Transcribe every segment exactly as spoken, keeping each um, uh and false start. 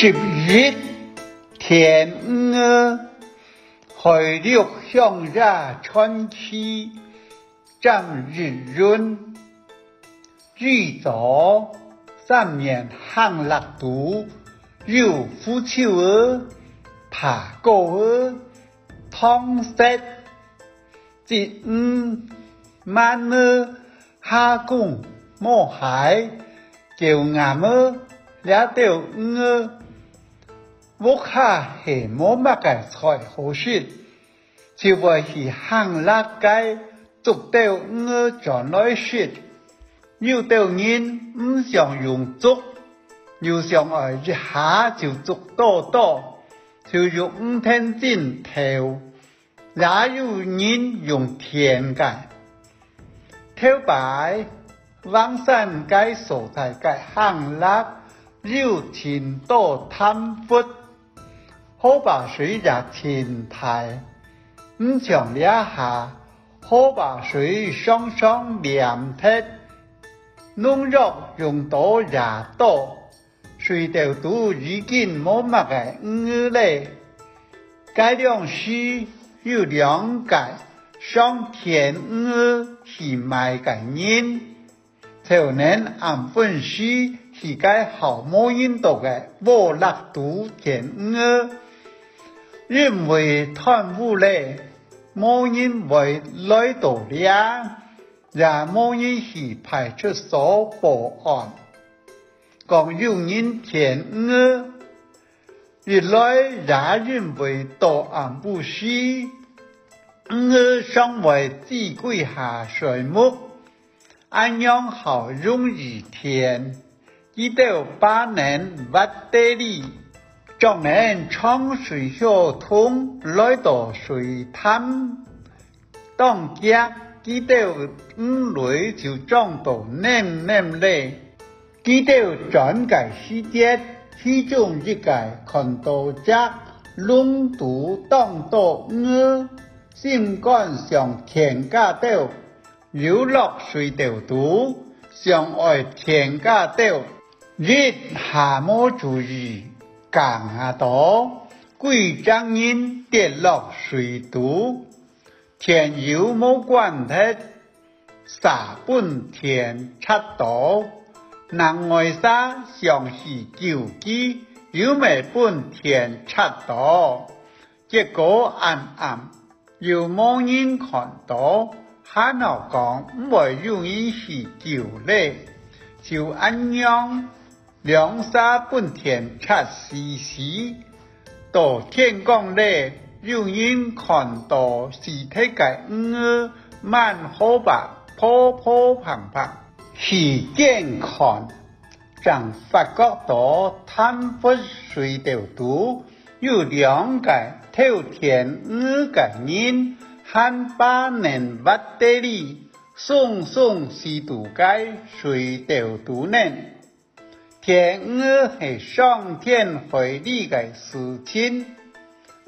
十一，田魚仔，海陸鄉野傳奇，詹益雲。以早，三年行落肚，有腐臭仔、爬果仔、湯虱、鯽魚、鰻仔、蝦公、毛蟹、狗頷仔，這兜魚仔，屋下係無麼个菜好食，就會去行落街捉兜魚仔轉來食。有兜人毋想用捉，又想愛一下就捉多多，就用魚藤針頭， 也有人用電个。頭擺，橫山該所在个坑壢有盡多潭窟，河壩水也盡大，毋像這下，河壩水常常湠忒，農藥用到也多， 水竇肚已經無麼个魚仔咧。該量時有兩個上田魚仔去賣个人，就等暗昏時去該較無人到个窩壢肚田魚仔。因為斷烏咧，無人會來到這，也無人去派出所報案。 講有人田魚仔，一來也因為到暗晡時，魚仔常會佇歸下睡目，恁樣較容易電，佢兜把等斡得哩，將等長水曉筒來到水潭， 當遽，佢兜魚類就長到淰淰咧。佢兜轉个時節，其中一個看到隻籠肚當多魚仔，心肝想電該兜，又落水竇肚，想愛電該兜，一下無注意，降啊著，歸隻人跌落水肚。 電油無關忒，嗄分電掣著，另外儕想去救佢，又乜分電掣著。結果恁暗，又無人看到，還好講毋會有人去救咧。就恁樣， 兩儕分電掣死死。到天光咧，有人看到死忒个魚仔滿河壩，泡泡嘭嘭。去見看，正發覺到潭窟水竇肚有兩個偷電魚个人，還把等斡得哩，鬆鬆死佇該水竇肚呢。 電魚係傷天害理个事情，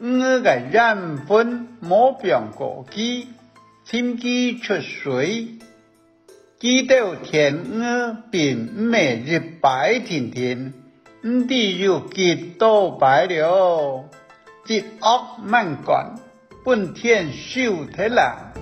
魚个冤魂無放過佢，尋佢出水。佢兜電魚並毋係一擺定定，毋知有幾多擺了，積惡滿貫，分電燒忒啦。